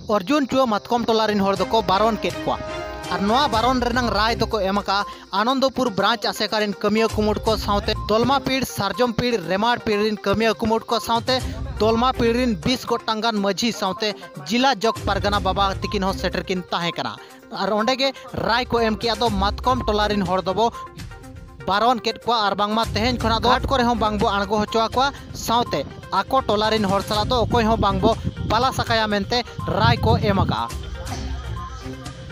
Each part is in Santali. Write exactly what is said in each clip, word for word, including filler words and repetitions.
ᱚᱨᱡᱩᱱ ᱪᱩᱣᱟᱹ ᱢᱟᱛᱠᱚᱢ ᱴᱚᱞᱟ ᱨᱤᱱ ᱦᱚᱲ ᱫᱚᱠᱚ ᱵᱟᱨᱚᱱ ᱠᱮᱫ ᱠᱚᱣᱟ᱾ ᱟᱨ ᱱᱚᱣᱟ ᱵᱟᱨᱚᱱ ᱨᱮᱱᱟᱜ ᱨᱟᱭ ᱫᱚᱠᱚ ᱮᱢ ᱟᱠᱟᱫᱼᱟ ᱟᱱᱚᱱᱫᱚᱯᱩᱨ ᱵᱨᱟᱧᱪ ᱟᱥᱮᱠᱟ ᱨᱤᱱ ᱠᱟᱹᱢᱤᱭᱟᱹ ᱠᱩᱢᱩᱴ ᱠᱚ ᱥᱟᱶᱛᱮ ᱫᱚᱞᱢᱟ ᱯᱤᱲ, ᱥᱟᱨᱡᱚᱢ ᱯᱤᱲ, ᱨᱮᱢᱟᱲ ᱯᱤᱲ ᱨᱤᱱ ᱠᱟᱹᱢᱤᱭᱟᱹ ᱠᱩᱢᱩᱴ ᱠᱚ ᱥᱟᱶᱛᱮ ᱫᱚᱞᱢᱟ ᱯᱤᱲ ᱨᱤᱱ ᱵᱤᱥ ᱜᱚᱴᱟᱝ ᱜᱟᱱ ᱢᱟᱹᱡᱷᱤ ᱥᱟᱶᱛᱮ ᱡᱤᱞᱟ ᱡᱚᱜᱽ ᱯᱟᱨᱜᱟᱱᱟ ᱵᱟᱵᱟ ᱛᱤᱠᱤᱱ ᱦᱚᱸ ᱥᱮᱴᱮᱨ ᱠᱤᱱ ᱛᱟᱦᱮᱸ ᱠᱟᱱᱟ᱾ ᱟᱨ ᱚᱸᱰᱮ ᱜᱮ ᱨᱟᱭ ᱠᱚ ᱮᱢ ᱠᱮᱜᱼᱟ ᱫᱚ ᱢᱟᱛᱠᱚᱢ ᱴᱚᱞᱟ ᱨᱤᱱ ᱦᱚᱲ ᱫᱚᱵᱚ ᱵᱟᱨᱚᱱ ᱠᱮᱫ ᱠᱚᱣᱟ ᱟᱨ ᱵᱟᱝᱢᱟ ᱛᱮᱦᱮᱧ ᱠᱷᱚᱱᱟᱜ ᱫᱚ ᱜᱷᱟᱴ ᱠᱚᱨᱮ ᱦᱚᱸ ᱵᱟᱝᱵᱚ ᱟᱬᱜᱚ ᱦᱚᱪᱚ ᱟᱠᱚᱣᱟ, ᱥᱟᱶᱛᱮ ᱟᱠᱚ ᱴᱚᱞᱟ ᱨᱤᱱ ᱦᱚᱲ ᱥᱟᱞᱟᱜ ᱫᱚ ᱚᱠᱚᱭ ᱦᱚᱸ ᱵᱟᱝᱵᱚ ᱵᱟᱞᱟ ᱥᱟᱠᱟᱭᱟ ᱢᱮᱱᱛᱮ ᱨᱟᱭ ᱠᱚ ᱮᱢ ᱟᱠᱟᱜᱼᱟ᱾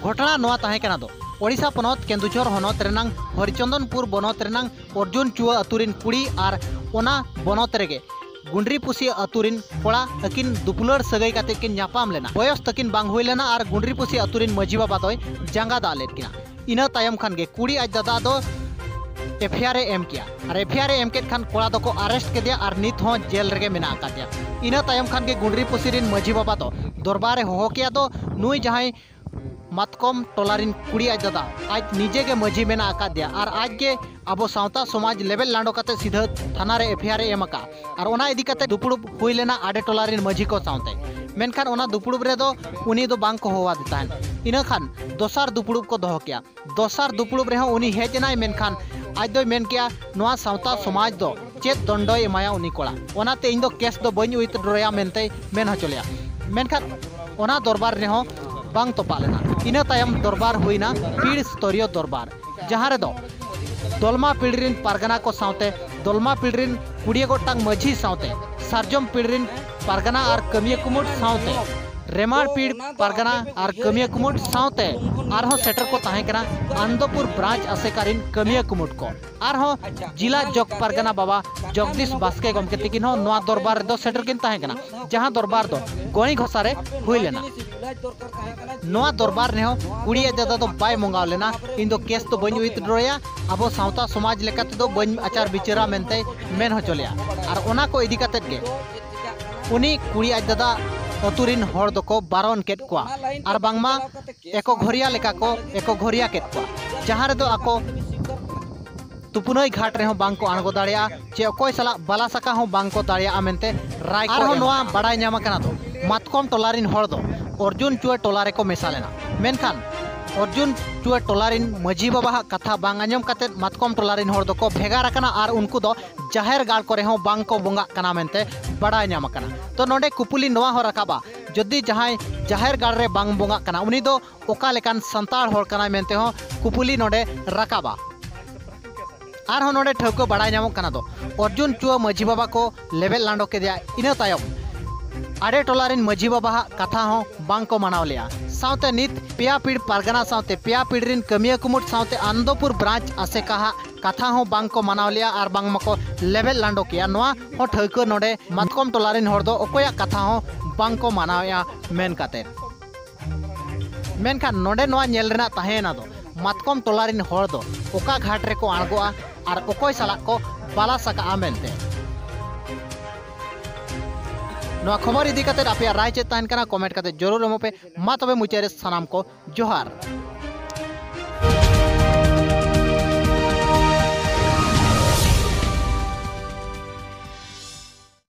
ᱜᱷᱚᱴᱚᱱᱟ ᱱᱚᱣᱟ ᱛᱟᱦᱮᱸ ᱠᱟᱱᱟ ᱫᱚ ᱳᱰᱤᱥᱟ ᱯᱚᱱᱚᱛ ᱠᱮᱱᱫᱩᱡᱷᱚᱨ ᱦᱚᱱᱚᱛ ᱨᱮᱱᱟᱝ ᱦᱚᱨᱤᱪᱚᱱᱫᱚᱱᱯᱩᱨ ᱵᱚᱱᱚᱛ ᱨᱮᱱᱟᱝ ᱚᱨᱡᱩᱱ ᱪᱩᱣᱟᱹ ᱟᱹᱛᱩ ᱨᱤᱱ ᱠᱩᱲᱤ ᱟᱨ ᱚᱱᱟ ᱵᱚᱱᱚᱛ ᱨᱮᱜᱮ ᱜᱩᱱᱰᱨᱤ ᱯᱩᱥᱤ ᱟᱹᱛᱩ ᱨᱤᱱ ᱠᱚᱲᱟ ᱟᱹᱠᱤᱱ ᱫᱩᱯᱩᱞᱟᱹᱲ ᱥᱟᱹᱜᱟᱹᱭ ᱠᱟᱛᱮ ᱠᱤᱱ ᱧᱟᱯᱟᱢ ᱞᱮᱱᱟ᱾ ᱵᱚᱭᱚᱥ ᱛᱟᱹᱠᱤᱱ ᱵᱟᱝ ᱦᱩᱭ ᱞᱮᱱᱟ ᱟᱨ ᱜᱩᱱᱰᱨᱤ ᱯᱩᱥᱤ ᱟᱹᱛᱩ ᱨᱤᱱ ᱢᱟᱹᱡᱷᱤ ᱵᱟᱵᱟ ᱫᱚᱭ ᱡᱟᱸᱜᱟ ᱫᱟᱜ ᱞᱮᱫ ᱠᱤᱱᱟ᱾ ᱤᱱᱟᱹ ᱛᱟᱭᱚᱢ ᱠᱷᱟᱱ ᱜᱮ ᱠᱩᱲᱤ ᱟᱡ ᱫᱟᱫᱟ ᱫᱚ ᱮᱯᱷ ᱟᱭ ᱟᱨ ᱮ ᱮᱢ ᱠᱮᱜᱼᱟ᱾ ᱟᱨ ᱮᱯᱷ ᱟᱭ ᱟᱨ ᱮ ᱮᱢ ᱠᱮᱫ ᱠᱷᱟᱱ ᱠᱚᱲᱟ ᱫᱚᱠᱚ ᱟᱨᱮᱥᱴ ᱠᱮᱫᱮᱭᱟ ᱟᱨ ᱱᱤᱛ ᱦᱚᱸ ᱡᱮᱞ ᱨᱮᱜᱮ ᱢᱮᱱᱟᱜ ᱟᱠᱟᱫᱮᱭᱟ᱾ ᱤᱱᱟᱹ ᱛᱟᱭᱚᱢ ᱠᱷᱟᱱ ᱜᱮ ᱜᱩᱱᱰᱨᱤ ᱯᱩᱥᱤ ᱨᱤᱱ ᱢᱟᱹᱡᱷᱤ ᱵᱟᱵᱟ ᱫᱚ ᱫᱚᱨᱵᱟᱨ ᱮ ᱦᱚᱦᱚ ᱠᱮᱜᱼᱟ ᱫᱚ ᱱᱩᱭ ᱡᱟᱦᱟᱸᱭ ᱢᱟᱛᱠᱚᱢ ᱴᱚᱞᱟ ᱨᱤᱱ ᱠᱩᱲᱤ ᱟᱡ ᱫᱟᱫᱟ ᱟᱡ ᱱᱤᱡᱮ ᱜᱮ ᱢᱟᱹᱡᱷᱤ ᱢᱮᱱᱟᱜ ᱟᱠᱟᱫᱮᱭᱟ ᱟᱨ ᱟᱡ ᱜᱮ ᱟᱵᱚ ᱥᱟᱶᱛᱟ ᱥᱚᱢᱟᱡᱽ ᱞᱮᱵᱮᱞ ᱞᱟᱸᱰᱚ ᱠᱟᱛᱮ ᱥᱤᱫᱷᱟᱹ ᱛᱷᱟᱱᱟ ᱨᱮ ᱮᱯᱷ ᱟᱭ ᱟᱨ ᱮ ᱮᱢ ᱟᱠᱟᱫᱼᱟ᱾ ᱟᱨ ᱚᱱᱟ ᱤᱫᱤ ᱠᱟᱛᱮ ᱫᱩᱯᱲᱩᱵ ᱦᱩᱭ ᱞᱮᱱᱟ ᱟᱰᱮ ᱴᱚᱞᱟ ᱨᱤᱱ ᱢᱟᱹᱡᱷᱤ ᱠᱚ ᱥᱟᱶᱛᱮ᱾ ᱢᱮᱱᱠᱷᱟᱱ ᱚᱱᱟ ᱫᱩᱯᱲᱩᱵ ᱨᱮᱫᱚ ᱩᱱᱤ ᱫᱚ ᱵᱟᱝ ᱠᱚ ᱦᱚᱦᱚᱣᱟᱫᱮ ᱛᱟᱦᱮᱸᱫ᱾ ᱤᱱᱟᱹ ᱠᱷᱟᱱ ᱫᱚᱥᱟᱨ ᱫᱩᱯᱲᱩᱵ ᱠᱚ ᱫᱚᱦᱚ ᱠᱮᱜᱼᱟ᱾ ᱫᱚᱥᱟᱨ ᱫᱩᱯᱲᱩᱵ ᱨᱮᱦᱚᱸ ᱩᱱᱤ ᱦᱮᱡ ᱮᱱᱟᱭ, ᱢᱮᱱᱠᱷᱟᱱ ᱟᱡ ᱫᱚᱭ ᱢᱮᱱ ᱠᱮᱜᱼᱟ ᱱᱚᱣᱟ ᱥᱟᱶᱛᱟ ᱥᱚᱢᱟᱡᱽ ᱫᱚ ᱪᱮᱫ ᱫᱚᱱᱰᱚᱭ ᱮᱢᱟᱭᱟ ᱩᱱᱤ ᱠᱚᱲᱟ, ᱚᱱᱟᱛᱮ ᱤᱧ ᱫᱚ ᱠᱮᱥ ᱫᱚ ᱵᱟᱹᱧ ᱩᱭᱤᱛᱷᱰᱨᱚᱭᱟ ᱢᱮᱱᱛᱮᱭ ᱢᱮᱱ ᱦᱚᱪᱚ ᱞᱮᱜᱼᱟ᱾ ᱢᱮᱱᱠᱷᱟᱱ ᱚᱱᱟ ᱫᱚᱨᱵᱟᱨ ᱨᱮᱦᱚᱸ ᱵᱟᱝ ᱛᱚᱯᱟᱜ ᱞᱮᱱᱟ᱾ ᱤᱱᱟᱹ ᱛᱟᱭᱚᱢ ᱫᱚᱨᱵᱟᱨ ᱦᱩᱭᱱᱟ ᱯᱤᱲ ᱥᱛᱚᱨᱤᱭᱚ ᱫᱚᱨᱵᱟᱨ, ᱡᱟᱦᱟᱸ ᱨᱮᱫᱚ ᱫᱚᱞᱢᱟ ᱯᱤᱲ ᱨᱤᱱ ᱯᱟᱨᱜᱟᱱᱟ ᱠᱚ ᱥᱟᱶᱛᱮ ᱫᱚᱞᱢᱟ ᱯᱤᱲ ᱨᱤᱱ ᱠᱩᱲᱤᱭᱟᱹ ᱜᱚᱴᱟᱝ ᱢᱟᱹᱡᱷᱤ ᱥᱟᱶᱛᱮ ᱥᱟᱨᱡᱚᱢ ᱯᱤᱲ ᱨᱤᱱ ᱯᱟᱨᱜᱟᱱᱟ ᱟᱨ ᱠᱟᱹᱢᱤᱭᱟᱹ ᱠᱩᱢᱩᱴ ᱥᱟᱶᱛᱮ ᱨᱮᱢᱟᱲ ᱯᱤᱲ ᱯᱟᱨᱜᱟᱱᱟ ᱟᱨ ᱠᱟᱹᱢᱤᱭᱟᱹ ᱠᱩᱢᱩᱴ ᱥᱟᱶᱛᱮ ᱟᱨᱦᱚᱸ ᱥᱮᱴᱮᱨ ᱠᱚ ᱛᱟᱦᱮᱸ ᱠᱟᱱᱟ ᱟᱱᱚᱱᱫᱚᱯᱩᱨ ᱵᱨᱟᱧᱪ ᱟᱥᱮᱠᱟ ᱨᱤᱱ ᱠᱟᱹᱢᱤᱭᱟᱹ ᱠᱩᱢᱩᱴ ᱠᱚ᱾ ᱟᱨᱦᱚᱸ ᱡᱤᱞᱟ ᱡᱚᱜᱽ ᱯᱟᱨᱜᱟᱱᱟ ᱵᱟᱵᱟ ᱡᱚᱜᱽᱫᱤᱥ ᱵᱟᱥᱠᱮ ᱜᱚᱢᱠᱮ ᱛᱤᱠᱤᱱ ᱦᱚᱸ ᱱᱚᱣᱟ ᱫᱚᱨᱵᱟᱨ ᱨᱮᱫᱚ ᱥᱮᱴᱮᱨ ᱠᱤᱱ ᱛᱟᱦᱮᱸ ᱠᱟᱱᱟ, ᱡᱟᱦᱟᱸ ᱫᱚᱨᱵᱟᱨ ᱫᱚ ᱜᱚᱲᱤ ᱜᱷᱚᱥᱟ ᱨᱮ ᱦᱩᱭ ᱞᱮᱱᱟ᱾ ᱱᱚᱣᱟ ᱫᱚᱨᱵᱟᱨ ᱨᱮᱦᱚᱸ ᱠᱩᱲᱤ ᱟᱡ ᱫᱟᱫᱟ ᱫᱚ ᱵᱟᱭ ᱢᱚᱸᱜᱟᱣ ᱞᱮᱱᱟ, ᱤᱧ ᱫᱚ ᱠᱮᱥ ᱫᱚ ᱵᱟᱹᱧ ᱩᱭᱤᱛᱷᱰᱨᱚᱭᱟ, ᱟᱵᱚ ᱥᱟᱶᱛᱟ ᱥᱚᱢᱟᱡᱽ ᱞᱮᱠᱟ ᱛᱮᱫᱚ ᱵᱟᱹᱧ ᱟᱪᱟᱨ ᱵᱤᱪᱟᱹᱨᱟ ᱢᱮᱱᱛᱮᱭ ᱢᱮᱱ ᱦᱚᱪᱚ ᱞᱮᱜᱼᱟ᱾ ᱟᱨ ᱚᱱᱟ ᱠᱚ ᱤᱫᱤ ᱠᱟᱛᱮᱫ ᱜᱮ ᱩᱱᱤ ᱠᱩᱲᱤ ᱟᱡ ᱫᱟᱫᱟ ᱟᱹᱛᱩ ᱨᱤᱱ ᱦᱚᱲ ᱫᱚᱠᱚ ᱵᱟᱨᱚᱱ ᱠᱮᱫ ᱠᱚᱣᱟ ᱟᱨ ᱵᱟᱝᱢᱟ ᱮᱠᱚ ᱜᱷᱚᱨᱤᱭᱟ ᱞᱮᱠᱟ ᱠᱚ ᱮᱠᱚ ᱜᱷᱚᱨᱤᱭᱟ ᱠᱮᱫ ᱠᱚᱣᱟ, ᱡᱟᱦᱟᱸ ᱨᱮᱫᱚ ᱟᱠᱚ ᱛᱩᱯᱩᱱᱟᱹᱭ ᱜᱷᱟᱴ ᱨᱮᱦᱚᱸ ᱵᱟᱝ ᱠᱚ ᱟᱬᱜᱚ ᱫᱟᱲᱮᱭᱟᱜᱼᱟ, ᱪᱮ ᱚᱠᱚᱭ ᱥᱟᱞᱟᱜ ᱵᱟᱞᱟ ᱥᱟᱠᱟ ᱦᱚᱸ ᱵᱟᱝ ᱠᱚ ᱫᱟᱲᱮᱭᱟᱜᱼᱟ ᱢᱮᱱᱛᱮ ᱨᱟᱭ ᱠᱚ ᱟᱨᱦᱚᱸ ᱮᱢ ᱱᱚᱣᱟ ᱟᱠᱟᱫᱟ᱾ ᱵᱟᱲᱟᱭ ᱧᱟᱢ ᱟᱠᱟᱱᱟ ᱫᱚ ᱢᱟᱛᱠᱚᱢ ᱴᱚᱞᱟ ᱨᱤᱱ ᱦᱚᱲ ᱫᱚ ᱚᱨᱡᱩᱱ ᱪᱩᱣᱟᱹ ᱴᱚᱞᱟ ᱨᱮᱠᱚ ᱢᱮᱥᱟ ᱞᱮᱱᱟ᱾ ᱢᱮᱱᱠᱷᱟᱱ ᱚᱨᱡᱩᱱ ᱪᱩᱣᱟᱹ ᱴᱚᱞᱟ ᱨᱤᱱ ᱢᱟᱹᱡᱷᱤ ᱵᱟᱵᱟᱣᱟᱜ ᱠᱟᱛᱷᱟ ᱵᱟᱝ ᱟᱸᱡᱚᱢ ᱠᱟᱛᱮ ᱢᱟᱛᱠᱚᱢ ᱴᱚᱞᱟ ᱨᱤᱱ ᱦᱚᱲ ᱫᱚᱠᱚ ᱵᱷᱮᱜᱟᱨ ᱟᱠᱟᱱᱟ ᱟᱨ ᱩᱱᱠᱩ ᱫᱚ ᱡᱟᱦᱮᱨ ᱜᱟᱲ ᱠᱚᱨᱮ ᱦᱚᱸ ᱵᱟᱝ ᱠᱚ ᱵᱚᱸᱜᱟᱜ ᱠᱟᱱᱟ ᱢᱮᱱᱛᱮ ᱵᱟᱲᱟᱭ ᱧᱟᱢ ᱟᱠᱟᱱᱟ᱾ ᱛᱚ ᱱᱚᱰᱮ ᱠᱩᱯᱩᱞᱤ ᱱᱚᱣᱟ ᱦᱚᱸ ᱨᱟᱠᱟᱵᱟ, ᱡᱩᱫᱤ ᱡᱟᱦᱟᱸᱭ ᱡᱟᱦᱮᱨ ᱜᱟᱲ ᱨᱮ ᱵᱟᱝ ᱵᱚᱸᱜᱟᱜ ᱠᱟᱱᱟ, ᱩᱱᱤ ᱫᱚ ᱚᱠᱟ ᱞᱮᱠᱟᱱ ᱥᱟᱱᱛᱟᱲ ᱦᱚᱲ ᱠᱟᱱᱟᱭ ᱢᱮᱱᱛᱮ ᱦᱚᱸ ᱠᱩᱯᱩᱞᱤ ᱱᱚᱰᱮ ᱨᱟᱠᱟᱵᱟ᱾ ᱟᱨᱦᱚᱸ ᱱᱚᱰᱮ ᱴᱷᱟᱹᱣᱠᱟᱹ ᱵᱟᱲᱟᱭ ᱧᱟᱢᱚᱜ ᱠᱟᱱᱟ ᱫᱚ ᱚᱨᱡᱩᱱ ᱪᱩᱣᱟᱹ ᱢᱟᱹᱡᱷᱤ ᱵᱟᱵᱟ ᱠᱚ ᱞᱮᱵᱮᱫ ᱞᱟᱸᱰᱚ ᱠᱮᱫᱮᱭᱟ᱾ ᱤᱱᱟᱹ ᱛᱟᱭᱚᱢ ᱟᱰᱮ ᱴᱚᱞᱟ ᱨᱤᱱ ᱢᱟᱹᱡᱷᱤ ᱵᱟᱵᱟᱣᱟᱜ ᱠᱟᱛᱷᱟ ᱦᱚᱸ ᱵᱟᱝ ᱠᱚ ᱢᱟᱱᱟᱣ ᱞᱮᱜᱼᱟ᱾ ᱥᱟᱶᱛᱮ ᱱᱤᱛ ᱯᱮᱭᱟ ᱯᱤᱲ ᱯᱟᱨᱜᱟᱱᱟ ᱥᱟᱶᱛᱮ ᱯᱮᱭᱟ ᱯᱤᱲ ᱨᱤᱱ ᱠᱟᱹᱢᱤᱭᱟᱹ ᱠᱩᱢᱩᱴ ᱥᱟᱶᱛᱮ ᱟᱱᱚᱱᱫᱚᱯᱩᱨ ᱵᱨᱟᱧᱪ ᱟᱥᱮᱠᱟ ᱦᱟᱜ ᱠᱟᱛᱷᱟ ᱦᱚᱸ ᱵᱟᱝ ᱠᱚ ᱢᱟᱱᱟᱣ ᱞᱮᱜᱼᱟ ᱟᱨ ᱵᱟᱝᱢᱟ ᱠᱚ ᱞᱮᱵᱮᱫ ᱞᱟᱸᱰᱚ ᱠᱮᱜᱼᱟ᱾ ᱱᱚᱣᱟ ᱦᱚᱸ ᱴᱷᱟᱹᱣᱠᱟᱹ ᱱᱚᱰᱮ ᱢᱟᱛᱠᱚᱢ ᱴᱚᱞᱟ ᱨᱤᱱ ᱦᱚᱲ ᱫᱚ ᱚᱠᱚᱭᱟᱜ ᱠᱟᱛᱷᱟ ᱦᱚᱸ ᱵᱟᱝ ᱠᱚ ᱢᱟᱱᱟᱣᱮᱜᱼᱟ ᱢᱮᱱ ᱠᱟᱛᱮ᱾ ᱢᱮᱱᱠᱷᱟᱱ ᱱᱚᱰᱮ ᱱᱚᱣᱟ ᱧᱮᱞ ᱨᱮᱱᱟᱜ ᱛᱟᱦᱮᱸᱭᱮᱱᱟ ᱫᱚ ᱢᱟᱛᱠᱚᱢ ᱴᱚᱞᱟ ᱨᱤᱱ ᱦᱚᱲ ᱫᱚ ᱚᱠᱟ ᱜᱷᱟᱴ ᱨᱮᱠᱚ ᱟᱬᱜᱚᱜᱼᱟ ᱟᱨ ᱚᱠᱚᱭ ᱥᱟᱞᱟᱜ ᱠᱚ ᱵᱟᱞᱟᱥ ᱟᱠᱟᱜᱼᱟ ᱢᱮᱱᱛᱮ᱾ ᱱᱚᱣᱟ ᱠᱷᱚᱵᱚᱨ ᱤᱫᱤ ᱠᱟᱛᱮ ᱟᱯᱮᱭᱟᱜ ᱨᱟᱭ ᱪᱮᱫ ᱛᱟᱦᱮᱱ ᱠᱟᱱᱟ, ᱠᱚᱢᱮᱱᱴ ᱠᱟᱛᱮ ᱡᱚᱨᱩᱨ ᱮᱢᱚᱜ ᱯᱮ᱾ ᱢᱟ ᱛᱚᱵᱮ ᱢᱩᱪᱟᱹᱫ ᱨᱮ ᱥᱟᱱᱟᱢ ᱠᱚ ᱡᱚᱦᱟᱨ᱾